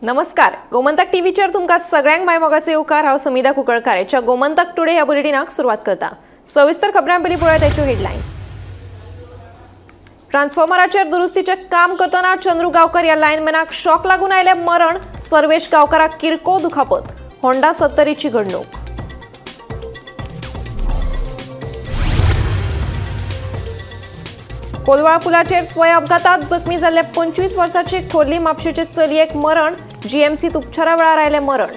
नमस्कार, गोमंतक टीव्हीचेर तुमकां सगळ्यांक माय मोगाचो येवकार. हांव समिधा कुंकळकार हेच्या गोमंतक टुडे ह्या बुलेटिनाक सुरवात करता. सविस्तर खबरां पयलीं पळोवया ताच्यो हेडलायन्स. ट्रान्सफॉर्मराचेर दुरुस्तीचें काम करतना चंद्रू गांवकर ह्या लायनमॅनाक शॉक लागून आयलें मरण. सर्वेश गांवकराक किरकोळ दुखापत. होंडा सत्तरीची घडणूक. कोलवाळ पुलाचेर स्वय अपघातात जखमी जाल्ले 25 वर्सांचे खोर्ली म्हापशेचे चलयेक मरण. जीएमसीत उपचारा वेळार आयलें मरण.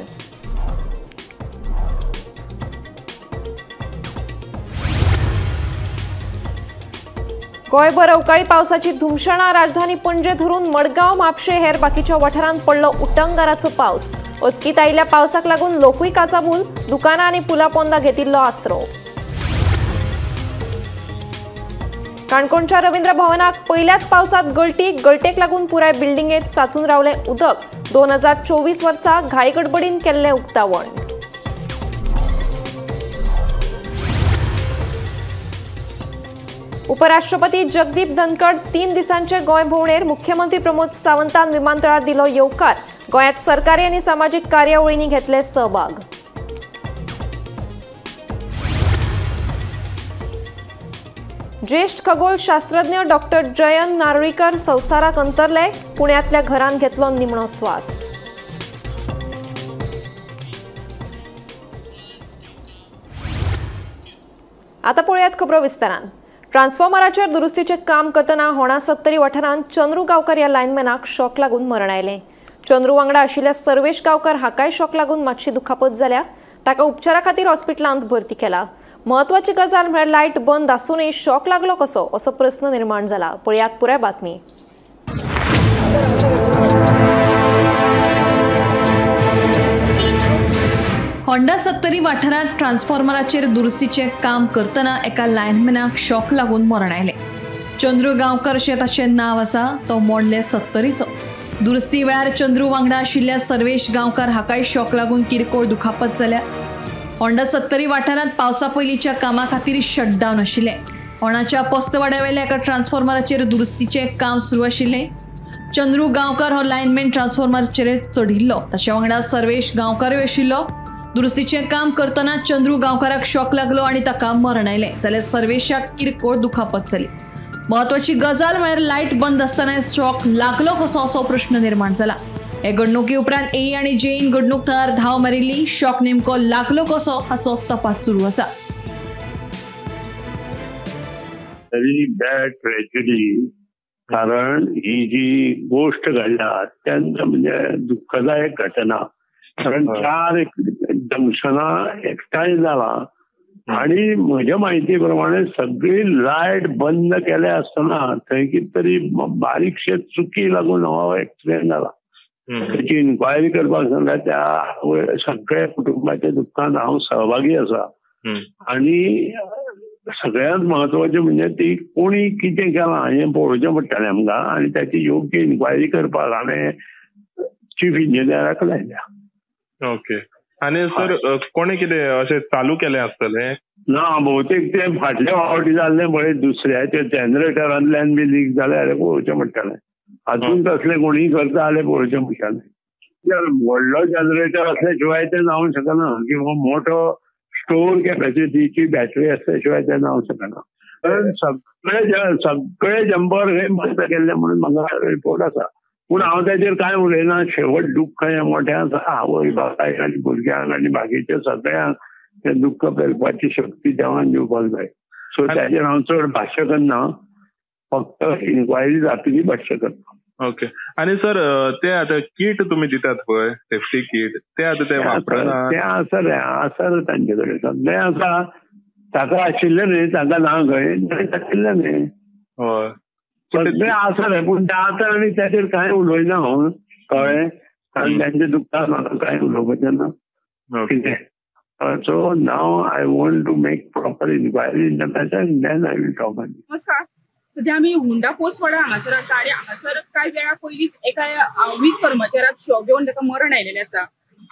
गोंयभर अवकाळी पावसाची धुमशणां. राजधानी पणजे धरून मडगांव, म्हापशें हेर बाकीच्या वाठारांत पडलो उटंगाराचो पावस. अचकीत आयिल्ल्या पावसाक लागून लोकूय काचाबूल. दुकानां आनी पुला पोंदा घेतिल्लो आसरो. काणकोणच्या रवींद्र भवनाक पयल्याच पावसात गळटी. गळटेक लागून पुराय बिल्डिंगेत साचून रावलें उदक. 2024 वर्सा घाई गडबडीन केल्लें उक्तावण. उपराष्ट्रपती जगदीप धनखड 3 दिसांचे गोंय भोंवडेर. मुख्यमंत्री प्रमोद सावंतान विमानतळार दिलो येवकार. गोंयांत सरकारी आनी सामाजीक कार्यावळींनी घेतले सहभाग. ज्येष्ठ खगोलशास्त्रज्ञ डॉक्टर जयंत नारळीकर संवसाराक अंतरले. पुण्यांतल्या घरांत घेतलो निमणो स्वास. आता पळोवयात खबरो विस्तारान. ट्रान्सफॉर्मराचेर दुरुस्तीचें काम करतना होणा सत्तरी वाठारांत चंद्रू गांवकर ह्या लायनमॅनाक शॉक लागून मरण आयलें. चंद्रू वांगडा आशिल्ल्या सर्वेश गांवकर हाकाय शॉक लागून मातशी दुखापत जाल्या. ताका उपचारा खातीर हॉस्पिटलांत भरती केला. महत्वाची गजाल म्हळ्यार लायट बंद आसूनय शॉक लागलो कसो असो प्रस्न निर्माण जाला. पळयात पुराय बातमी. होंडा सत्तरी वाठारांत ट्रान्सफॉर्मराचेर दुरुस्तीचें काम करतना एका लायनमॅनाक शॉक लागून मरण आयलें. चंद्रू गांवकर अशें ताचें नांव आसा. तो मोडले सत्तरीचो. दुरुस्ती वेळार चंद्रू वांगडा आशिल्ल्या सर्वेश गांवकर हाकाय शॉक लागून किरकोळ दुखापत जाल्या. होंडा सत्तरी वाठारांत पावसा पयलींच्या कामा खातीर शटडावन आशिल्लें. होणाच्या पोस्तवाड्यावेल्या एका ट्रान्सफॉर्मराचेर दुरुस्तीचें काम सुरू आशिल्लें. चंद्रू गांवकर हो लायनमॅन ट्रान्सफॉर्मराचेर चडिल्लो. ताच्या वांगडा सर्वेश गांवकरूय आशिल्लो. दुरुस्तीचें काम करतना चंद्रू गांवकराक शॉक लागलो आनी ताका मरण आयलें. जाल्यार सर्वेशाक किरकोळ दुखापत जाली. म्हत्वाची गजाल म्हळ्यार लायट बंद आसतना शॉक लागलो कसो असो प्रश्न निर्माण जाला. हे घडणुके उपरांत ए आनी जेईन घडणूक थळार धांव मारिल्ली. शॉक नेमको लागलो कसो हाचो तपास सुरू आसा. Very bad tragedy. कारण ही जी गोष्ट घडल्या अत्यंत म्हणजे दुःखदायक घटना. कारण 4 जंक्शनां एकठांय जाला आणि म्हज्या माहिती प्रमाणे सगळी लायट बंद केल्या आसतना थंय कितें तरी बारीकशे चुकी लागून हो एक्सिडेंट जाला. त्याची इन्क्वायरी करपाक सांगल्या. त्या सगळ्या कुटुंबाच्या दुःखान हांव सहभागी आसा. आणि सगळ्यांत महत्वाचें म्हणजे ती कोणी कितें केलां हें पळोवचें पडटलें आमकां आनी त्याची योग्य इन्क्वायरी करपाक हांवें चीफ इंजिनियराक लायल्या. ओके. आनी सर कोणी कितें अशें चालू केलें आसतलें? ना, बहुतेक ते फाटल्या फावटी जाल्लें पळय दुसऱ्याच्या जनरेटरांतल्यान बी लीक जालें जाल्यार पळोवचें पडटलें. अजून तसले कोणीय करता जाल्यार पळोवचें पडटलें. व्हडलो जनरेटर असल्या शिवाय ते जावंक शकना किंवा मोठो स्टोर कॅपॅसिटीची बॅटरी असल्या शिवाय ते जावंक शकना. कारण सगळे जंपर हे बंद केल्ले म्हणून म्हाका रिपोर्ट आसा. पूण हांव ताचेर कांय उलयना. शेवट दुख्ख हें मोठें आसा. आवय बापायक आनी भुरग्यांक आनी बाकीच्या सगळ्यांक तें दुख्ख पेलपाची शक्ती देवान दिवपाक जाय. सो ताचेर हांव चड भाश्य करना. फक्त इन्क्वायरी जातली भाश्य करता. ओके. आनी सर ते आतां कीट तुमी दितात पळय, सेफ्टी कीट, ते आतां ते वापरना? तें आसा रे, आसा रे तांचे कडेन सगळें आसा. ताका आशिल्लें न्हय, ताका ना खंय आशिल्लें न्हय. हय, सगळें आसा रे. पूण तें आतां आनी ताचेर कांय उलयना हांव. कळ्ळें? कारण तांच्या दुख्खान म्हाका कांय उलोवपाचें ना कितें. So now I want to make proper inquiry in the matter and then I will talk on. नमस्कार. सध्या आमी हुंडा पोस्टवाडा हांगासर आसा आनी हांगासर कांय वेळा पयलींच एका वीज कर्मचाऱ्याक शॉक घेवन ताका मरण आयिल्लें आसा.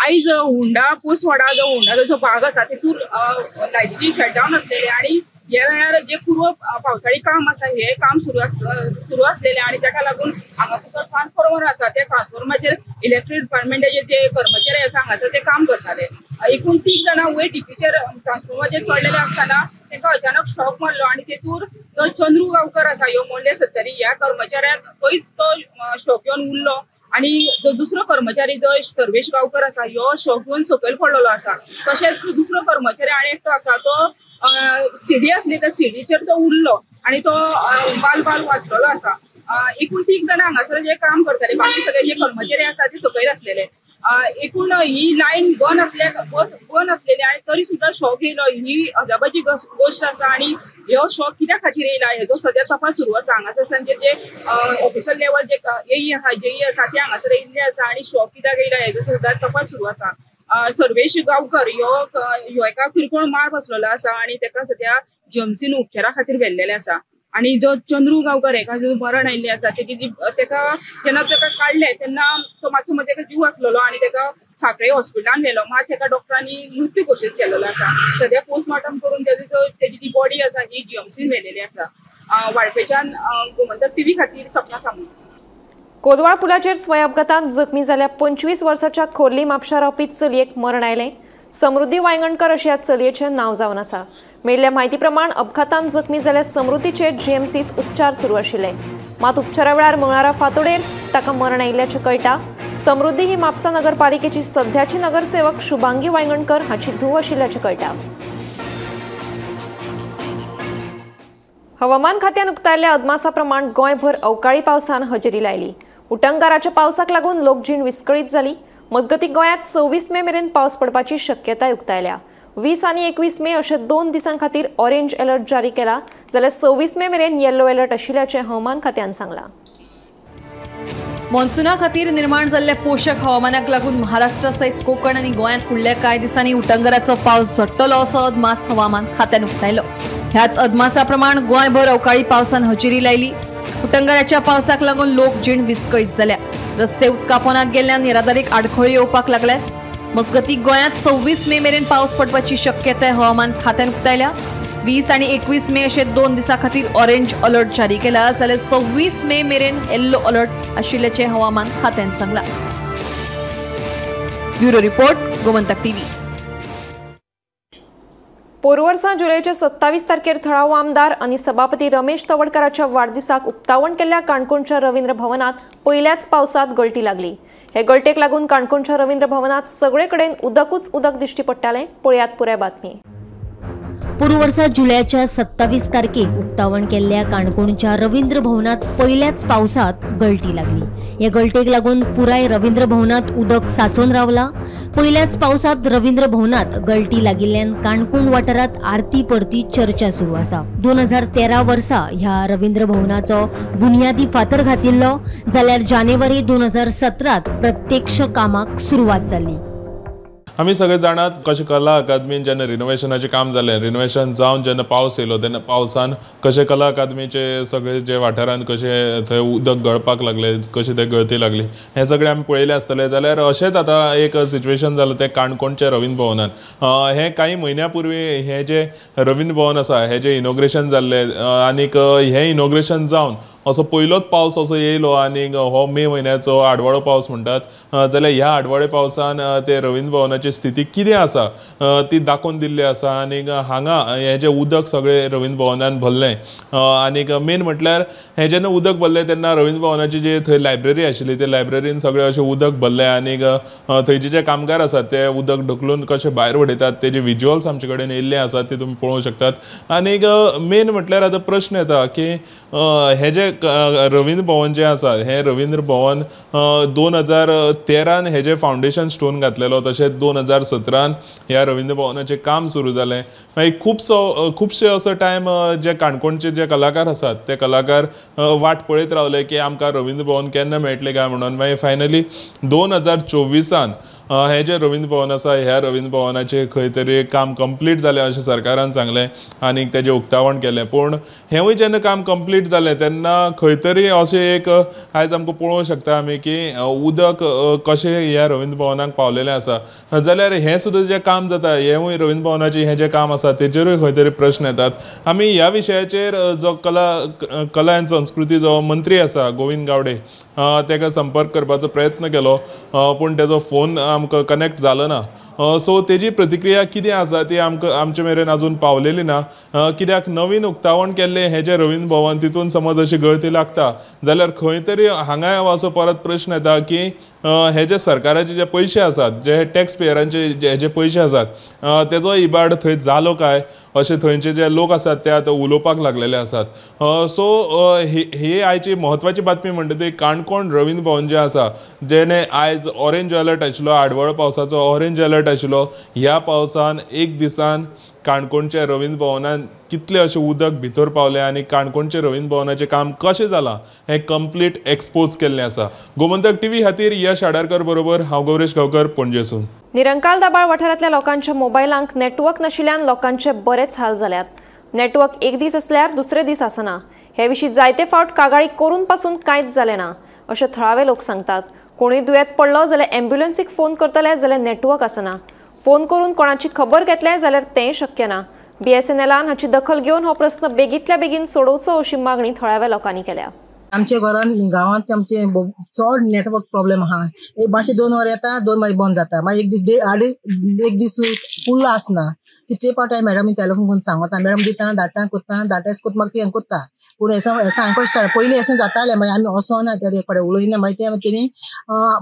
आयज हुंडा पोस्टवाडा जो हुंडाचो जो भाग आसा तेतूर लायटीची शटडावन आसलेले आनी ह्या वेळार जे पूर्व पावसाळी काम आसा हे काम सुरू आसलेले आनी ताका लागून हांगासर जो ट्रान्सफॉर्मर आसा त्या ट्रान्सफॉर्मराचेर इलेक्ट्रीक डिपार्टमेंटाचे जे कर्मचारी आसा हांगासर ते काम करताले. एकूण 3 जाणां वयर टिपीचेर ट्रान्सफॉर्मराचेर चडलेले आसतना तांकां अचानक शॉक मारलो आनी तेतूर जो चंद्रू गांवकर आसा ह्यो मोडले सत्तरी ह्या कर्मचाऱ्याक थंयच तो शॉक येवन उरलो आनी जो दुसरो कर्मचारी जो सर्वेश गांवकर आसा ह्यो शॉक येवन सकयल पडलेलो आसा. तशेंच दुसरो कर्मचारी आनी एकटो आसा तो सिडी आसली त्या सिडीचेर तो उरलो आनी तो बाल बाल वाचलेलो आसा. एकूण 3 जाणां हांगासर जे काम करताले, बाकी सगळे जे कर्मचारी आसा ते सकयल आसलेले. एकूण ही लायन बंद आसलेली आनी तरी सुद्दां शॉक येयलो ही अजापाची गोश्ट आसा आनी ह्यो शॉक कित्या खातीर येयला हेजो सद्या तपास सुरू आसा. हांगासर सांजे जे ऑफिशियल लेवल जे एई आसा जेई आसा ते हांगासर येयल्ले आसा आनी शॉक कित्याक येयला हेजो सुद्दां तपास सुरू आसा. सर्वेश गांवकर ह्यो एका किरकोळ मार बसलेलो आसा आनी ताका सद्या जीएमसीन उपचारा खातीर व्हेल्लेले आसा. आनी जो चंद्रू गांवकर हेका जो मरण आयिल्लें आसा तेजी तेका जेन्ना तेका काडलें तेन्ना तो मातसो मदें तेका जीव आसलेलो आनी तेका साखळे हॉस्पिटलान व्हेलो, मात तेका डॉक्टरांनी मृत्यू घोशीत केल्लो आसा. सद्या पोस्टमार्टम करून तेजी जी बॉडी आसा ही जीएमसीन व्हेलेली आसा. वाळपेच्यान गोमंतक टीव्ही खातीर सपना सामंत. कोदवाळ पुलाचेर स्वय अपघातांत जखमी जाल्ल्या 25 वर्साच्या खोर्ली म्हापशा रावपी चलयेक मरण आयलें. समृद्धी वायंगणकर अशें ह्या चलयेचें नांव जावन आसा. मेळिल्ल्या म्हायती प्रमाण अपघातांत जखमी जाल्ल्या समृद्धीचेर जीएमसीत उपचार सुरू आशिल्ले, मात उपचारा वेळार मंगळारा फांतोडेर ताका मरण आयिल्ल्याचें कळटा. समृद्धी ही म्हापसा नगरपालिकेची सध्याची नगरसेवक शुभांगी वायंगणकर हाची धूव आशिल्ल्याचें कळटा. हवामान खात्यान उक्तायल्ल्या अदमासा प्रमाण गोंयभर अवकाळी पावसान हजेरी लायली. उटंगाराच्या पावसाक लागून लोकजीण विस्कळीत जाली. मजगतीं गोंयांत 26 मे मेरेन पावस पडपाची शक्यताय उक्तायल्या. 20 आनी 21 मे अशे 2 दिसां खातीर ऑरेंज अलर्ट जारी केला, जाल्यार 26 मे मेरेन येल्लो अलर्ट आशिल्ल्याचें हवामान खात्यान सांगलां. मॉन्सुना खातीर निर्माण जाल्ल्या पोशक हवामानाक लागून महाराष्ट्रा सयत कोकण आनी गोंयांत फुडल्या कांय दिसांनी उटंगाराचो पावस झडटलो असो अदमास हवामान खात्यान उक्तायलो. ह्याच अदमासा प्रमाण गोंयभर अवकाळी पावसान हजेरी लायली. उटंगाराच्या पावसाक लागून लोकजीण विस्कळीत जाल्या. रस्ते उदकापोनाक गेल्ल्यान येरादारीक आडखळी येवपाक लागल्यात. मजगतीं गोंयांत 26 मे मेरेन पावस पडपाची शक्यताय हवामान खात्यान उक्तायल्या. 20 आनी 21 मे अशे 2 दिसां खातीर ऑरेंज अलर्ट जारी केला, जाल्यार 26 मे मेरेन येल्लो अलर्ट आशिल्ल्याचें हवामान खात्यान सांगलां. Bureau report, Gomantak TV. पोरवर्सा जुलयच्या 27 तारखेर थळावो आमदार आनी सभापती रमेश तवडकाराच्या वाडदिसाक उक्तावण केल्ल्या काणकोणच्या रवींद्र भवनात पयल्याच पावसात गळटी लागली. हे गळटेक लागून काणकोणच्या रवींद्र भवनात सगळे कडेन उदकूच उदक दिश्टी पडटालें. पळयात पुराय बातमी. पूर्ववर्सा जुलयाच्या 27 तारखेक उक्तावण केल्ल्या काणकोणच्या रवींद्र भवनात पयल्याच पावसात गळटी लागली. ह्या गळटेक लागून पुराय रवींद्र भवनात उदक साचोवन रावला. पयल्याच पावसात रवींद्र भवनात गळटी लागिल्ल्यान काणकोण वाठारांत आरती परती चर्चा सुरू आसा. 2013 वर्सा ह्या रवींद्र भवनाचो बुनियादी फातर घातिल्लो, जाल्यार जानेवारी 2017 प्रत्यक्ष कामाक सुरवात जाली. आमी सगळे जाणात कशें कला अकादमीन जेन्ना रिनोवेशनाचें काम जालें, रिनोवेशन जावन जेन्ना पावस येयलो तेन्ना पावसान कशें कला अकादमीचे सगळे जे वाठारान कशें थंय उदक गळपाक लागलें, कशें थंय गळती लागली, हें सगळें आमी पळयलें आसतलें. जाल्यार अशेंच आतां एक सिच्युएशन जालें तें काणकोणच्या रवींद्र भवनान. हें कांय म्हयन्या पूर्वी हें जें रवींद्र भवन आसा हें जें इनॉग्रेशन जाल्लें आनीक हें इनॉग्रेशन जावन असो पयलोच पावस असो येयलो आनी हो मे म्हयन्याचो आडवाळो पावस म्हणटात, जाल्यार ह्या आडवाळे पावसान ते रवींद्र भवनाची स्थिती कितें आसा ती दाखोवन दिल्ली आसा. आनी हांगा हें जें उदक सगळें रवींद्र भवनान भरलें आनीक मेन म्हटल्यार हें जेन्ना उदक भरलें तेन्ना रवींद्र भवनाची जी थंय लायब्ररी आशिल्ली ते लायब्ररीन सगळें अशें उदक भरलें आनीक थंयचे जे कामगार आसात ते उदक ढकलून कशें भायर उडयतात तेजे विज्युअल्स आमचे कडेन येयल्ले आसात ते तुमी पळोवंक शकतात. आनीक मेन म्हटल्यार आतां प्रश्न येता की हें जें रवींद्र भवन जें आसा हें रवींद्र भवन 2013 हेजें फावंडेशन स्टोन घातलेलो, तशेंच 2017 ह्या रवींद्र भवनाचें काम सुरू जालें. मागीर खुबशे असो टायम जे काणकोणचे जे कलाकार आसात ते कलाकार वाट पळयत रावले की आमकां रवींद्र भवन केन्ना मेळटलें काय म्हणून. मागीर फायनली 2024 हें जें रवींद्र भवन आसा ह्या रवींद्र भवनाचें खंय तरी काम कंप्लीट जालें अशें सरकारान सांगलें आनी तेजें उक्तावण केलें. पूण हेंवूय जेन्ना काम कंप्लीट जालें तेन्ना खंय तरी अशें एक आयज आमकां पळोवंक शकता आमी की उदक कशें ह्या रवींद्र भवनाक पावलेलें आसा. जाल्यार हें सुद्दां जें काम जाता हेंवूय रवींद्र भवनाचें हें जें काम आसा तेजेरूय खंय तरी प्रश्न येतात. आमी ह्या विशयाचेर जो कला आनी संस्कृती जो मंत्री आसा गोविंद गावडे ताका संपर्क करपाचो प्रयत्न केलो पूण तेजो फोन आमकां कनेक्ट जालो ना. सो तेजी प्रतिक्रिया कितें आसा ती आमकां आमचे मेरेन अजून पावलेली ना. कित्याक नवीन उक्तावण केल्लें हें जें रवींद्र भवन तितून समज अशी गळती लागता जाल्यार खंय तरी हांगाय असो परत प्रश्न येता की हे जे सरकाराचे जे पयशे आसात, जे टॅक्स पेयरांचे जे पयशे आसात तेजो इबाड थंय जालो काय अशें थंयचे जे लोक आसात ते आतां उलोवपाक लागलेले आसात. सो ही आयची म्हत्वाची बातमी म्हणटा ती काणकोण रवींद्र भवन जें आसा जेणे आयज ऑरेंज अलर्ट आशिल्लो, आडवळ पावसाचो ऑरेंज अलर्ट आशिल्लो, ह्या पावसान एक दिसान काणकोणच्या रवींद्र भवनान कितलें अशें उदक भितर पावलें आनी काणकोणच्या रवींद्र भवनाचें काम कशें जालां हें कंप्लीट एक्सपोज केल्लें आसा. गोमंतक टीव्ही खातीर यश आडारकर बरोबर हांव गौरेश गांवकर, पणजेसून. निरंकाल दाबाळ वाठारांतल्या लोकांच्या मोबायलांक नेटवर्क नाशिल्ल्यान लोकांचे बरेच हाल जाल्यात. नेटवर्क एक दीस आसल्यार दुसरे दीस आसना. हे विशीं जायते फावट कागाळी करून पासून कांयच जालें ना अशें थळावे लोक सांगतात. कोणूय दुयेंत पडलो जाल्यार एम्ब्युलन्सीक फोन करतले जाल्यार नेटवर्क आसना. फोन करून कोणाची खबर घेतले जाल्यार तें शक्य ना. बीएसएनएलान हाची दखल घेवन हो प्रस्न बेगींतल्या बेगीन सोडोवचो अशी मागणी थळाव्या लोकांनी केल्या. आमच्या घरान गांवांत आमचे चड नेटवर्क प्रॉब्लेम आहा. एक मातशें 2 वर येता, 2 मागीर बंद जाता, मागीर एक दीस एक दीस फूल आसना. कितले पावट हांवें मॅडम टेलिफोन करून सांगता, मॅडम दिता, धाडटा, करता, धाडटाच करता, मागीर ती करता. पूण एसा हांकां स्टार्ट पयलीं अशें जातालें, मागीर आमी वचोना त्या कडेन उलयना, मागीर ते तेणी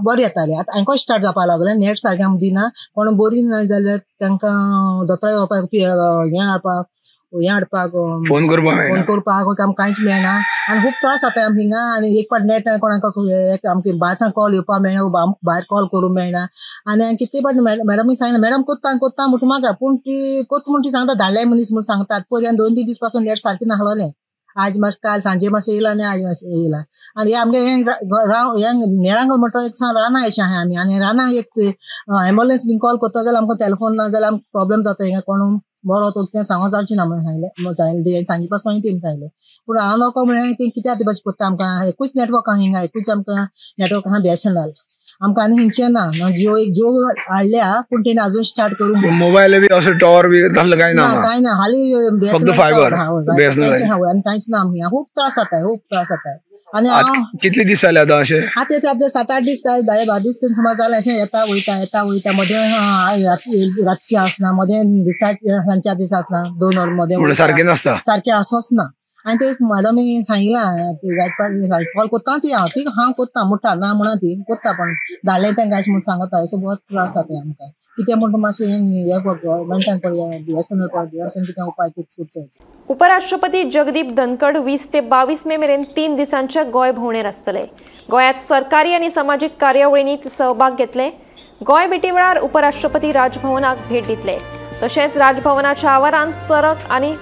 बरें येतालें. आतां हांकां स्टार्ट जावपाक लागलें, नेट सारकें आमकां दिना. कोण बरी ना जाल्यार तांकां दोतोरा येवपाक, हें हाडपाक, हें हाडपाक फोन करपाक आमकां कांयच मेळना आनी खूब त्रास जाता आमकां हिंगा. आनी एक पाट नेट कोणाक आमकां भायरसान कॉल येवपाक मेळना, भायर कॉल करूंक मेळना. आनी कितले पाट मॅडमी सांगना, मॅडम कोत्ता कोत्ता म्हणटा म्हाका, पूण ती कोत्ता म्हूण ती सांगता, धाडले मनीस म्हूण सांगतात. पयर 2-3 दीस पासून नेट सारकें नासलें. आज मातशें काल सांजे मातशें येयला आनी आज मातशें येयला. आनी हें आमगे हें नेरांगल म्हणटा एक रानां अशें आहा आमी, आनी रानां एक एम्बुलन्स बीन कॉल करता जाल्यार आमकां टेलिफोन ना जाल्यार आमकां प्रॉब्लेम जाता. हिंगा कोण बरो तो कितें सांगो जावचें ना म्हणून सांगलें, सांगी पासून तेमी सांगलें. पूण हांव लोक म्हळें तें कित्याक ते भशेन करता, आमकां एकूच नेटवर्क आहा हिंगा, एकूच आमकां नेटवर्क आहा बीएसएनएल, आमकां आनी हिंगचें ना. जियो एक जियो हाडल्या पूण तेणी अजून स्टार्ट करूंक मोबायल बी असो टॉवर बी तसलें कांय ना, कांय ना. हालीं फक्त फायबर बीएसएनएल आनी कांयच ना. आमकां खूब त्रास जाता, खूब त्रास जाता. आनी कितले दीस जाले आतां अशें? आतां ते 7-8 दीस, 10-12 दीस सुमार जाले अशें येता वयता, येता वयता. मदें रातचें आसना, मदें दिसा सांजच्या दीस आसना, 2 वर मदें सारकें नासता, सारकें आसोच ना. आनी ते मॅडमी सांगिलां कॉल करता ती, हांव ती हांव करता म्हणटा ना म्हणा ती करता, पण धाडलें तांकां अशें म्हूण सांगता. अशें बहुत त्रास जाता आमकां. कितें म्हणटा मातशें हें गव्हर्मेंटान पळय, बीएसएनएल पळय, कितें उपाय करचो. उपराष्ट्रपती जगदीप धनखड 20 ते 22 मे मेरेन 3 दिसांच्या गोंय भोंवडेर आसतले. गोंयांत सरकारी आनी समाजीक कार्यावळींनी सहभाग घेतले. गोंय भेटी वेळार उपराष्ट्रपती राजभवनाक भेट दितले. तशेंच राजभवनाच्या आवारांत चरक आनी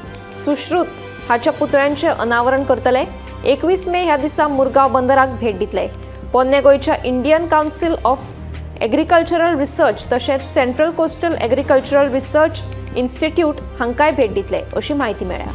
सुश्रुत हाच्या पुतळ्यांचें अनावरण करतले. 21 मे ह्या दिसा मुरगांव बंदराक भेट दितले. पोन्ने गोंयच्या Indian council of agricultural research तशेंच central coastal agricultural research institute हांकांय भेट दितले अशी म्हायती मेळ्ळ्या.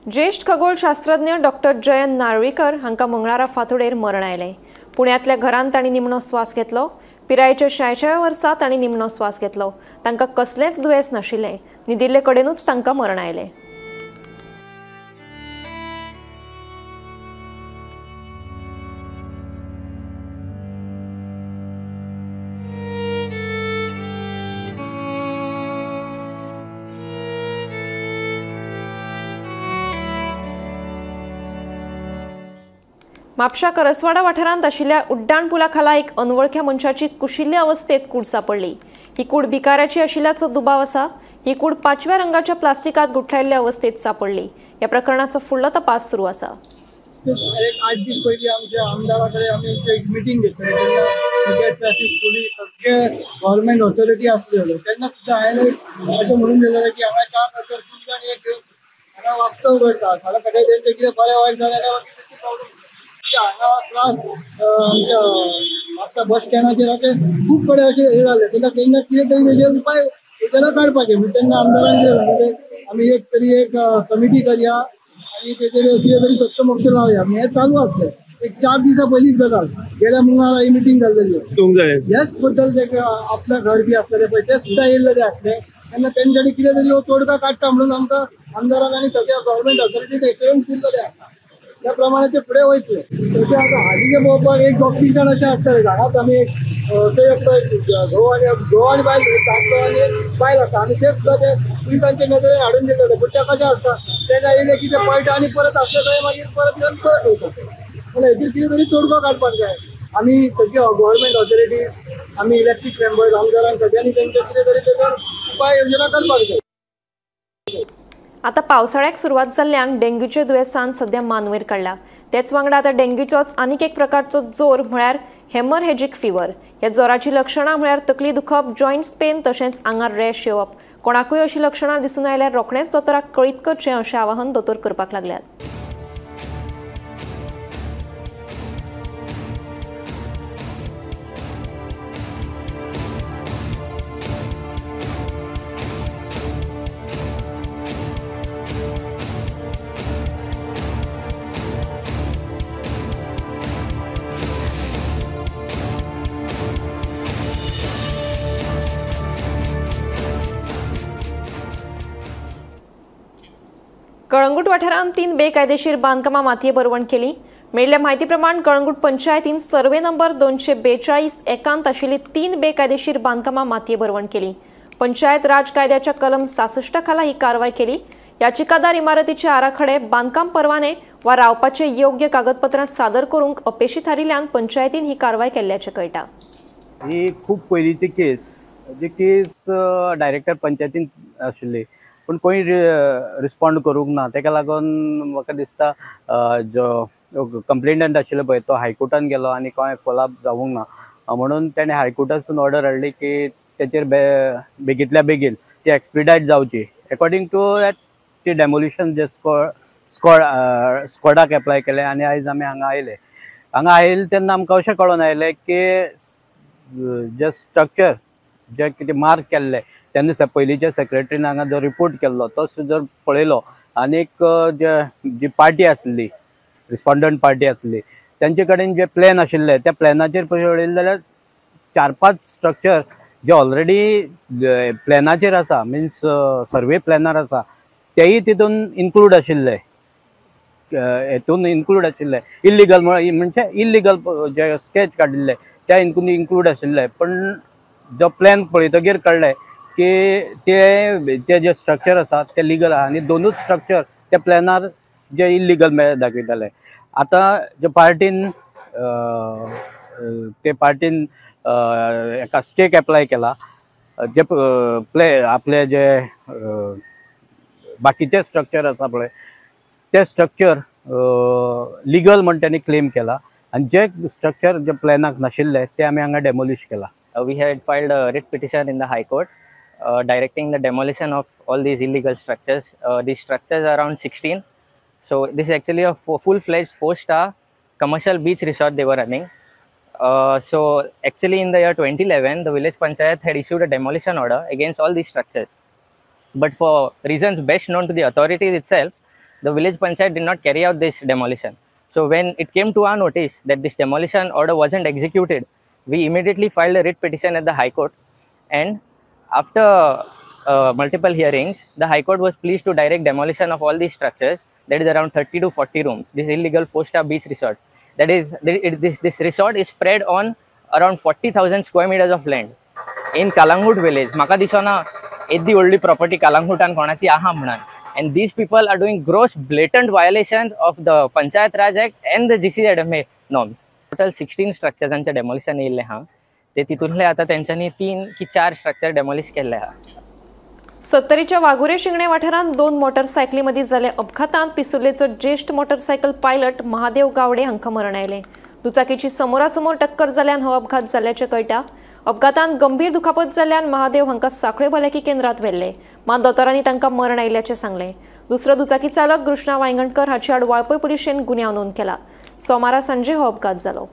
ज्येष्ठ खगोलशास्त्रज्ञ डॉक्टर जयंत नार्वेकर हांकां मंगळारा फांतोडेर मरण आयलें. पुण्यांतल्या घरांत तांणी निमणो स्वास घेतलो. पिरायेच्या 86व्या वर्सा तांणी निमणो स्वास घेतलो. तांकां कसलेंच दुयेंस नाशिल्लें. न्हिदिल्ले कडेनूच तांकां मरण आयलें. म्हापशा करसवाडा वाठारांत आशिल्ल्या उड्डाण पुला खाला एक अनवळख्या मनशाची कुशिल्ले अवस्थेत कूड सापडली. ही कूड भिकाऱ्याची आशिल्ल्याचो दुबाव आसा. ही कूड पाचव्या रंगाच्या प्लास्टिकात गुठलायिल्ले अवस्थेत सापडली. ह्या प्रकरणाचो फुडलो तपास सुरू आसा. निकतीच एक 8 दीस पयलीं आमच्या आमदारा कडेन आमी एक मिटींग घेतली तेन्ना सगळे ट्रॅफिक पुलीस सगळे गव्हर्मेंट ऑथॉरिटी आसलेले तेन्ना सुद्दां हांवें अशें म्हणून दिलेलें की हांगा 4 खूब जाण एक घेवन हांगा वास्तव करतात हांगा सगळें तेंचें कितें बरें वायट जालें जाल्यार मागीर तेची प्रॉब्लम. हांगा त्रास आमच्या म्हापसा बस स्टँडाचेर अशें खूब कडेन अशें हें जालें तेन्ना तेन्ना कितें तरी तेजेर उपाय योजना काडपाचें. म्हणजे तेन्ना आमदारान कितें सांगलें आमी एक तरी एक कमिटी करया आनी तेजेर कितें तरी सक्षम मोक्ष लावया. हें चालू आसलें एक 4 दिसां पयलींच गजाल, गेल्या मंगळारा ही मिटींग जाल्लेली. ह्याच बद्दल ते आपल्या घर बी आसलेलें पळय ते सुद्दां येयल्लेले आसले तेन्ना तेंच्यानी कितें तरी हो तोडगा काडटा म्हणून आमकां आमदारान आनी सगळ्या गव्हर्मेंट ऑथॉरिटीन एश्युरन्स दिल्लेलें आसा त्या प्रमाणे ते फुडें वयतले. तशें आतां हालींचे पळोवपाक एक 2-3 जाण अशें आसतले घरांत आमी एक थंय एकटो घोव आनी बायल दादलो आनी एक बायल आसा आनी ते सुद्दां ते पुलिसांचे नदरेन हाडून दिलेले. पूण ते कशें आसता तेका येयले की ते पळटा आनी परत आसले थंय मागीर परत येवन परत वयता. पूण हेजेर कितें तरी तोडगो काडपाक जाय. आमी सगळी गव्हर्मेंट ऑथॉरिटी आमी इलेक्टीड मेंबर्स आमदारान सगळ्यांनी तेंचे कितें तरी तेजेर उपाय योजना करपाक जाय. आतां पावसाळ्याक सुरवात जाल्ल्यान डेंग्यूच्या दुयेंसान सध्या मान वयर काडला. तेच वांगडा आतां डेंग्यूचोच आनीक एक प्रकारचो जोर म्हळ्यार हेमरहेजीक फिवर. ह्या जोराची लक्षणां म्हळ्यार तकली दुखप, जॉयंट्स पेन तशेंच आंगार रॅश येवप. कोणाकूय अशी लक्षणां दिसून आयल्यार रोखडेंच दोतोराक कळीत करचें अशें आवाहन दोतोर करपाक लागल्यात. कळंगूट वाठारांत 3 बेकायदेशीर बांदकामां मातये भरवण केली. मेळिल्ल्या म्हायती प्रमाण कळंगूट पंचायतीन सर्वे नंबर 242 एकांत आशिल्ली 3 बेकायदेशीर बांदकामां मातये भरवण केली. पंचायत राज कायद्याच्या कलम 66 खाला ही कारवाय केली. याचिकादार इमारतीचे आराखडे, बांदकाम परवाने वा रावपाचे योग्य कागदपत्रां सादर करूंक अपेशी थारिल्ल्यान पंचायतीन ही कारवाय केल्ल्याचें कळटा. ही खूब पयलींची केस, जी केस डायरेक्टर पंचायतीन आशिल्ली पूण कोणी रिस्पोंड करूंक ना. तेका लागून म्हाका दिसता जो कंप्लेनंट आशिल्लो पळय तो हायकोर्टान गेलो आनी कांय फॉलोअप जावंक ना म्हणून तेणें हायकोर्टासून ऑर्डर हाडली की तेचेर बेगींतल्या बेगीन ती एक्सपिडायट जावची. एकॉर्डिंग टू that ती डेमोलिशन जे स्कॉडाक एप्लाय केलें आनी आयज आमी हांगा आयले. हांगा आयले तेन्ना आमकां अशें कळोन आयलें की जे स्ट्रक्चर जे कितें मार्क केल्ले तेन्ना पयलींच्या सेक्रेटरीन हांगा जो रिपोर्ट केल्लो तो जर पळयलो आनीक जे जी पार्टी आसली रिस्पोंडंट पार्टी आसली तेंचे कडेन जे प्लॅन आशिल्ले त्या प्लॅनाचेर पळयलें जाल्यार 4-5 स्ट्रक्चर जे ऑलरेडी प्लॅनाचेर आसा मिन्स सर्वे प्लॅनार आसा तेय तितून इन्क्लूड आशिल्ले, हेतून इन्क्लूड आशिल्ले इल्लिगल म्हणजे इल्लिगल जे स्केच काडिल्ले त्या इन्क्लूड आशिल्ले. पण जो प्लॅन पळयतगीर कळ्ळें की ते ते जे स्ट्रक्चर आसा ते लिगल आहा आनी दोनूच स्ट्रक्चर त्या प्लॅनार जे इल्लिगल दाखयताले. आतां जे पार्टीन ते पार्टीन एका स्टेक एप्लाय केला जे प्ले आपले जे बाकीचे स्ट्रक्चर आसा पळय ते स्ट्रक्चर लिगल म्हण तेणी क्लेम केला आनी जे स्ट्रक्चर जे प्लॅनाक नाशिल्ले ते आमी हांगा डेमोलिश केला. We had filed a writ petition in the High Court directing the demolition of all these illegal structures. These structures are around 16. So this is actually a full-fledged 4-star commercial beach resort they were running. So actually in the year 2011, the village panchayat had issued a demolition order against all these structures. But for reasons best known to the authorities itself, the village panchayat did not carry out this demolition. So when it came to our notice that this demolition order wasn't executed, we immediately filed a writ petition at the High Court, and after multiple hearings, the High Court was pleased to direct demolition of all these structures, that is around 30 to 40 rooms, this illegal 4-star beach resort. That is, this resort is spread on around 40,000 square meters of land in Calangute village. Maka disona eddi व्हडली property Calangute कोणाची आहा म्हणून. And these people are doing gross blatant violations of the Panchayat Raj Act and the GCZMA norms. Total 16 स्ट्रक्चर्सांचे demolition येयल्लें आहा, ते तितूंतले आतां तेंच्यांनी 3 की 4 स्ट्रक्चर डेमोलिश केल्ले आहा. सत्तरीच्या वाघुरे शिंगणे वाठारांत 2 मोटरसायकली मदीं जाल्ल्या अपघातांत पिसुर्लेचो ज्येष्ठ मोटरसायकल पायलट महादेव गावडे हांकां मरण आयलें. दुचाकीची समोरासमोर टक्कर जाल्ल्यान हो अपघात जाल्ल्याचें कळटा. अपघातांत गंभीर दुखापत जाल्ल्यान महादेव हांकां सांखळे भलायकी केंद्रांत व्हेल्ले, मात दोतोरांनी तांकां मरण आयिल्ल्याचें सांगलें. दुसरो दुचाकी चालक कृष्णा वायंगणकर हाचे आड वाळपय पुलिशेन गुन्यांव नोंद केला. सोमारा सांजे हो अपघात जालो.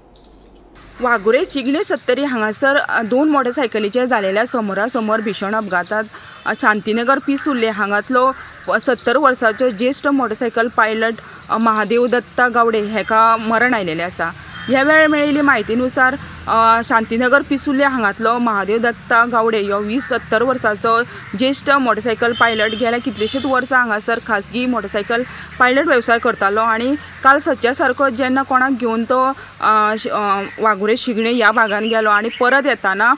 वाघुरे शिगणे सत्तरी हांगासर 2 मोटरसायकलीचे जालेल्या समोरासमोर भीषण अपघातात शांतीनगर पिसुर्ले हांगातलो 70 वर्साचो ज्येष्ठ मोटरसायकल पायलट महादेव दत्ता गावडे हेका मरण आयिल्लें आसा. ह्या वेळार मेळिल्ली म्हायतीनुसार शांतीनगर पिसुर्ले हांगातलो महादेव दत्ता गावडे ह्यो 70 वर्साचो ज्येष्ठ मोटरसायकल पायलट गेल्या कितलेशेच वर्सां हांगासर खाजगी मोटरसायकल पायलट वेवसाय करतालो आनी काल सदच्या सारको जेन्ना कोणाक घेवन तो वाघुरे शिगणे ह्या भागान गेलो आनी परत येताना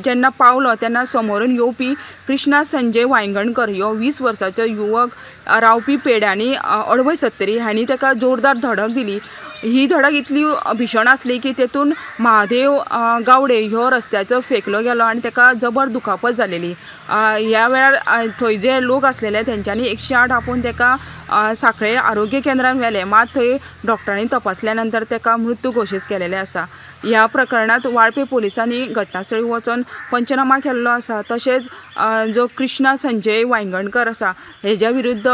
जेन्ना पावलो तेन्ना समोरून येवपी कृष्णा संजय वायंगणकर ह्यो 20 वर्साचो युवक रावपी पेड्यांनी अडवय सत्तरी हांणी ताका जोरदार धडक दिली. ही धडक इतली भीषण आसली की तेतून महादेव गावडे ह्यो रस्त्याचो फेकलो गेलो आनी ताका जबर दुखापत जालेली. ह्या वेळार थंय जे लोक आसलेले तेंच्यांनी 108 आपोवन ताका सांखळे आरोग्य केंद्रान व्हेले, मात थंय डॉक्टरांनी तपासल्या नंतर ताका मृत्यू घोशीत केलेले आसा. ह्या प्रकरणांत वाळपे पोलिसांनी घटनास्थळी वचून पंचनामा केल्लो आसा. तशेंच जो कृष्णा संजय वायंगणकर आसा हेज्या विरुद्ध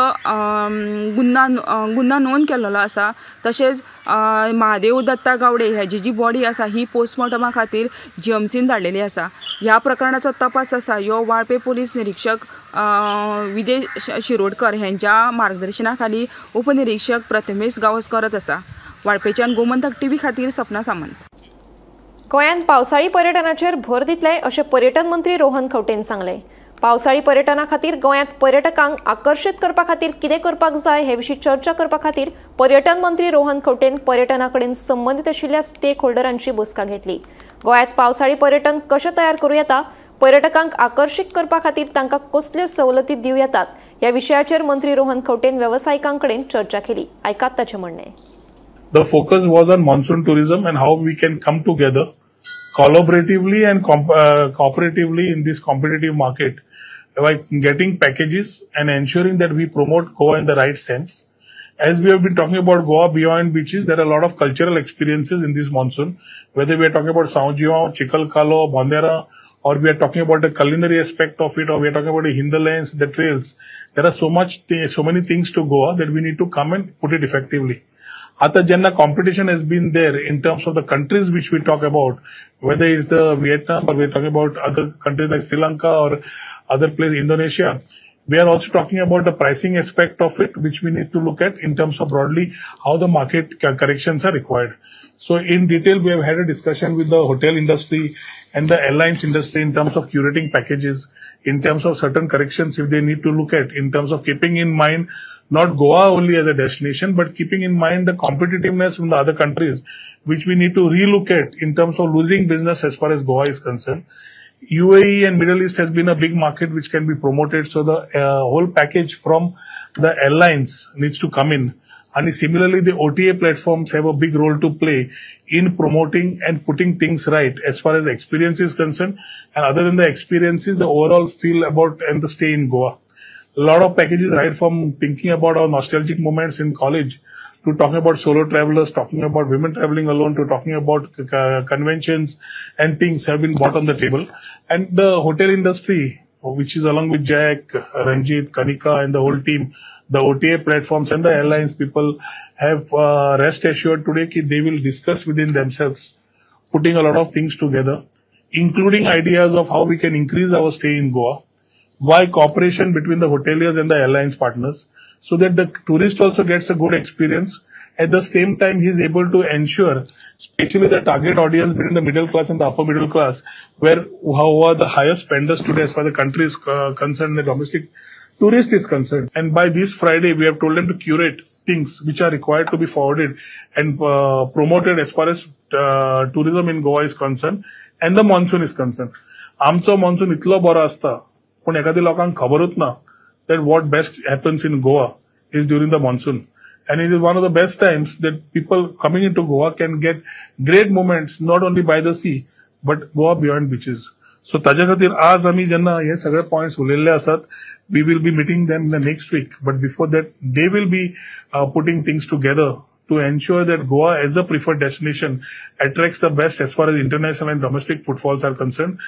गुन्हा नोंद केल्लो आसा. तशेंच महादेव दत्ता गावडे हेजी जी बॉडी आसा ही पोस्टमॉर्टमा खातीर जीएमसीन धाडलेली आसा. ह्या प्रकरणाचो तपास आसा ह्यो वाळपे पोलीस निरीक्षक विदेश शिरोडकर हेंच्या मार्गदर्शना खाली उपनिरीक्षक प्रथमेश गांवस करत आसा. वाळपेच्यान गोमंतक टीव्ही खातीर सपना सामंत. गोंयांत पावसाळी पर्यटनाचेर भर दितले अशें पर्यटन मंत्री रोहन खंवटेन सांगलें. पावसाळी पर्यटना खातीर गोंयांत पर्यटकांक आकर्शीत करपा खातीर कितें करपाक जाय हे विशीं चर्चा करपा खातीर पर्यटन मंत्री रोहन खंवटेन पर्यटना कडेन संबंदीत आशिल्ल्या स्टेक होल्डरांची बसका घेतली. गोंयांत पावसाळी पर्यटन कशें तयार करूं येता, पर्यटकांक आकर्शीत करपा खातीर तांकां कसल्यो सवलती दिवं येतात ह्या विशयाचेर मंत्री रोहन खंवटेन वेवसायिकां कडेन चर्चा केली. आयकात ताचें म्हणणें. The focus was on monsoon tourism and how we can come together collaboratively and cooperatively in this competitive market by getting packages and ensuring that we promote Goa in the right sense. As we have been talking about Goa beyond beaches, there are a lot of cultural experiences in this monsoon, whether we are talking about São João, Chikalkalo, Bandera, or we are talking about the culinary aspect of it, or we are talking about the hinterlands, the trails. There are so many things to Goa that we need to come and put it effectively. Ata jenna competition has been there in terms of the countries which we talk about, whether it's the Vietnam or we are talking about other countries like Sri Lanka or other place, Indonesia. We are also talking about the pricing aspect of it, which we need to look at in terms of broadly how the market corrections are required. So in detail, we have had a discussion with the hotel industry and the airlines industry in terms of curating packages, in terms of certain corrections if they need to look at, in terms of keeping in mind not Goa only as a destination, but keeping in mind the competitiveness from the other countries, which we need to relook at in terms of losing business as far as Goa is concerned. UAE and Middle East has been a big market which can be promoted. So the whole package from the airlines needs to come in. And similarly, the OTA platforms have a big role to play in promoting and putting things right as far as experience is concerned. And other than the experiences, the overall feel about and the stay in Goa. A lot of packages, right from thinking about our nostalgic moments in college to talking about solo travelers, talking about women traveling alone, to talking about conventions and things have been brought on the table. And the hotel industry, which is along with Jack, Ranjit, Kanika and the whole team, the OTA platforms and the airlines people have rest assured today that they will discuss within themselves, putting a lot of things together, including ideas of how we can increase our stay in Goa, why cooperation between the hoteliers and the airlines partners, so that the tourist also gets a good experience. At the same time, he is able to ensure, especially the target audience between the middle class and the upper middle class, where who are the highest spenders today as far as the country is concerned, the domestic tourist is concerned. And by this Friday, we have told them to curate things which are required to be forwarded and promoted as far as tourism in Goa is concerned and the monsoon is concerned. Amcho monsoon itlo boro asta, पण एखाद्या लोकांक खबरूच ना that what best happens in Goa is during the monsoon. And it is one of the best times that people coming into Goa can get great moments, not only by the sea, but Goa beyond beaches. So ताज्या खातीर आज आमी जेन्ना हे सगळे points उलयल्ले आसात, we will be meeting them in the next week, but before that they will be putting things together to ensure that Goa as a preferred destination attracts the best as far as international and domestic footfalls are concerned,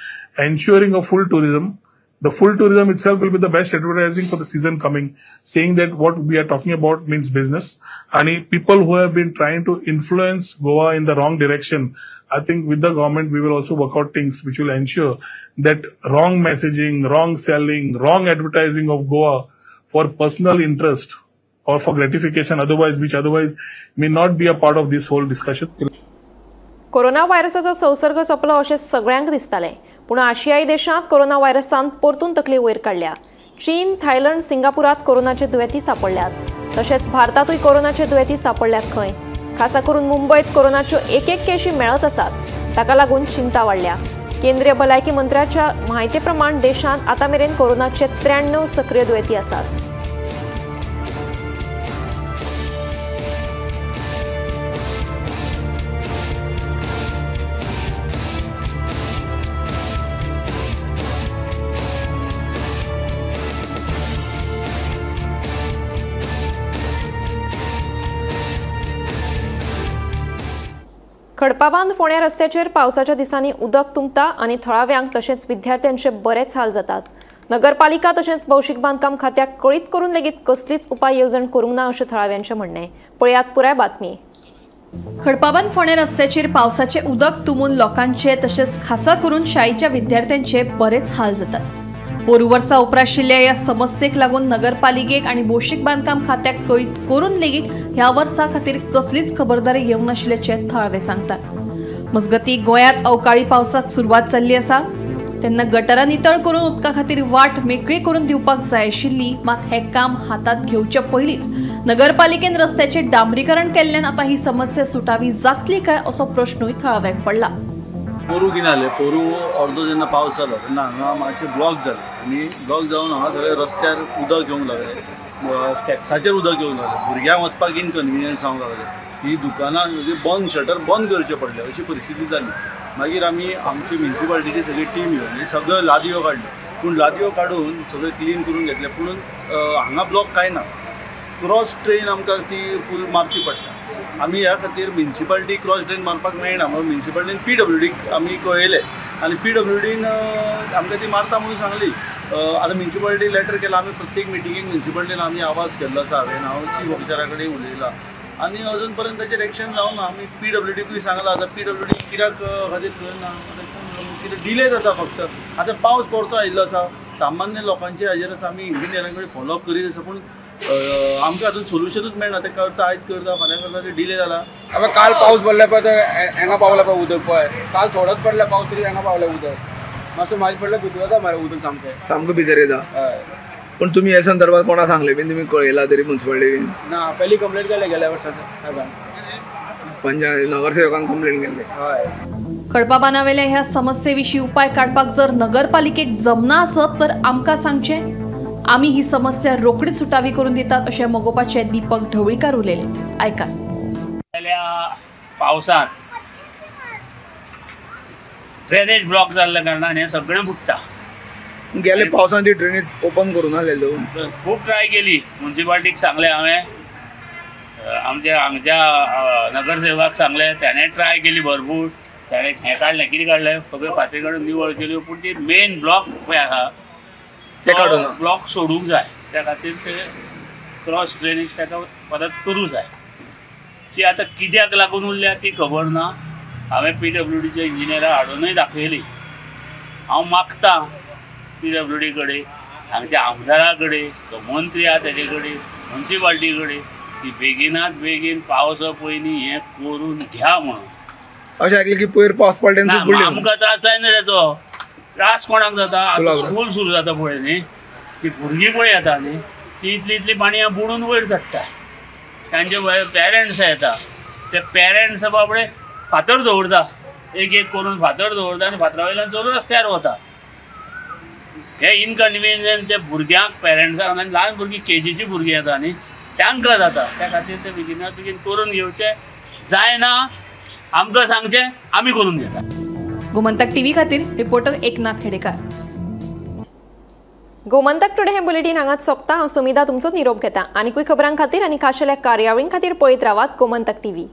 ensuring a full tourism. The full tourism itself will be the best advertising for the season coming, saying that what we are talking about means business. And people who have been trying to influence Goa in the wrong direction, I think with the government we will also work out things which will ensure that wrong messaging, wrong selling, wrong advertising of Goa for personal interest or for gratification otherwise, which otherwise may not be a part of this whole discussion. Corona व्हायरसाचो संसर्ग सोंपलो अशें सगळ्यांक दिसतालें, पूण आशियाई देशांत corona व्हायरसान परतून तकली वयर काडल्या. चीन, थायलंड, सिंगापुरात कोरोनाचे दुयेंती सांपडल्यात, तशेंच भारतांतूय कोरोनाचे दुयेंती सांपडल्यात खंय. खासा करून मुंबयत कोरोनाच्यो एक एक केशी मेळत आसात, ताका लागून चिंता वाडल्या. केंद्रीय भलायकी मंत्र्याच्या म्हायती प्रमाण देशांत आतां मेरेन कोरोनाचे 93 सक्रीय दुयेंती आसात. खडपाबांद फोंड्या रस्त्याचेर पावसाच्या दिसांनी उदक तुंबता आनी थळाव्यांक तशेंच विद्यार्थ्यांचे बरेच हाल जातात. नगरपालिका तशेंच भौशीक बांदकाम खात्याक कळीत करून लेगीत कसलीच उपाय येवजण करूंक ना अशें थळाव्यांचें म्हणणें. पळयात पुराय बातमी. खडपाबांद फोंड्या रस्त्याचेर पावसाचें उदक तुंबून लोकांचे तशेंच खासा करून शाळेच्या विद्यार्थ्यांचे बरेच हाल जातात. पोरू वर्सा उपराशिल्ल्या ह्या समस्येक लागून नगरपालिकेक आनी भौशीक बांदकाम खात्याक कळीत करून लेगीत ह्या वर्सा खातीर कसलीच खबरदारी घेवंक नाशिल्ल्याचें थळावे सांगतात. मजगतीं गोंयांत अवकाळी पावसाक सुरवात जाल्ली आसा तेन्ना गटरां नितळ करून उदका खातीर वाट मेकळी करून दिवपाक जाय आशिल्ली, मात हें काम हातांत घेवचे पयलींच नगरपालिकेन रस्त्याचें डांबरीकरण केल्ल्यान आतां ही समस्या सुटावी जातली काय असो प्रश्नूय थळाव्यांक पडला. पोरू कितें जालें, पोरू अर्दो जेन्ना पावस जालो तेन्ना हांगा मातशें ब्लॉक जालें आनी ब्लॉक जावन हांगा सगळे रस्त्यार उदक येवंक लागलें, स्टेप्साचेर उदक येवंक लागलें, भुरग्यांक वचपाक इनकन्विनियन्स जावंक लागलें, ही दुकानां बंद शटर बंद करचें पडलें अशी परिस्थिती जाली. मागीर आमी आमची म्युनिसिपालिटीची सगळी टीम येवन सगळ्यो लादयो काडल्यो, पूण लादयो काडून सगळें क्लीन करून घेतलें, पूण हांगा ब्लॉक कांय ना. क्रॉस ड्रेन आमकां ती फूल मारची पडटा. आमी ह्या खातीर म्युनिसिपालिटी क्रॉस ड्रेन मारपाक मेळना म्हणून म्युनिसिपालिटीन पीडब्ल्यूडीक आमी कळयलें आनी पीडब्ल्यूडीन आमकां ती मारता म्हणून सांगली. आतां म्युनिसिपालिटी लेटर केला, आमी प्रत्येक मिटिंगेक म्युनिसिपालिटीन आमी आवाज केल्लो आसा, हांवें हांव चीफ ऑफिसरा कडेन उलयलां आनी अजून पर्यंत ताचेर एक्शन जावना. आमी पीडब्ल्यूडीकूय सांगलां, आतां पीडब्ल्यूडी कित्याक खातीर करना, कितें डिले जाता फक्त. आतां पावस परतो आयिल्लो आसा, सामान्य लोकांचे हाजेर आसा, आमी इंजिनियरां कडेन फॉलोअप करीत आसा, पूण आमकां अजून सोल्युशनूच मेळना. ते करता, आयज करता, फाल्यां करता, ते डिले जाला. आतां काल पावस पडले पळय ते हांगा पावला पळय उदक, पळय काल थोडोच पडला पावस तरी हांगा पावला उदक, मातसो म्हाजे पडल्यार भितर वता मरे उदक सामकें सामकें भितर येता. हय. पूण तुमी हे संदर्भात कोणा सांगलें बीन, तुमी कळयला तरी म्युनिसिपालिटी बीन? ना, पयलीं कंप्लेन केलें गेल्या वर्सा सायबान, पंचायत नगरसेवकांक कंप्लेन केल्ले. हय. खडपाबांदावेल्या ह्या समस्ये विशीं उपाय काडपाक जर नगरपालिकेक जमना आसत तर आमकां सांगचें, आमी ही समस्या रोखडीच सुटावी करून दितात अशें मगोपाचे दीपक ढवळीकार उलयले. आयकात. पावसांत ड्रेनेज ब्लॉक जाल्ल्या कारणान हें सगळें बुडटा. गेले पावसांत ती ड्रेनेज ओपन करूं नासलेलो, खूब ट्राय केली, म्युनिसिपालिटीक सांगलें हांवें, आमच्या हांगच्या नगरसेवकाक सांगलें, ताणें ट्राय केली भरपूर, ताणें हें काडलें, कितें काडलें, सगळें फातरी काडून निवळ केल्यो, पूण ती मेन ब्लॉक पळय आसा ते काडून ब्लॉक सोडूंक जाय, त्या खातीर ते क्रॉस ड्रेनेज ताका परत करूं जाय. ती आतां कित्याक लागून उरल्या ती खबर ना. हांवें पीडब्ल्यूडीच्या इंजिनियराक हाडूनय दाखयली. हांव मागता पीडब्ल्यूडी कडेन, हांगच्या आमदारा कडेन, जो मंत्री आसा तेजे कडेन, म्युनिसिपालिटी कडेन, ती बेगिनात बेगीन पावसा पयलीं हें करून घ्या म्हणून. अशें आयकलें की पयर पावस पडटा तेन्ना आमकां त्रास जायना तेचो. त्रास कोणाक जाता, आतां स्कूल सुरू जाता पळय न्ही, ती भुरगीं पळय येता न्ही, ती इतली इतली पाणयां बुडून वयर चडटा, तांचे पेरंट्स येता, ते पेरंट्स बाबडे फातर दवरता, एक एक करून फातर दवरता आनी फातरा वयल्यान चलून रस्त्यार वता. हे इनकन्विनियन्स ते भुरग्यांक, पेरंट्सांक, आनी ल्हान भुरगीं केजीची भुरगीं येता न्ही तांकां जाता. त्या खातीर ते बेगिना बेगीन करून घेवचें, जायना आमकां सांगचें, आमी करून घेता. गोमंतक टीव्ही खातीर रिपोर्टर एकनाथ खेडेकर. गोमंतक टुडे हे बुलेटीन हांगाच सोंपता. हांव सुमिधा तुमचो निरोप घेता. आनीकूय खबरां खातीर आनी खाशेल्या कार्यावळीं खातीर पळयत रावात गोमंतक टीव्ही.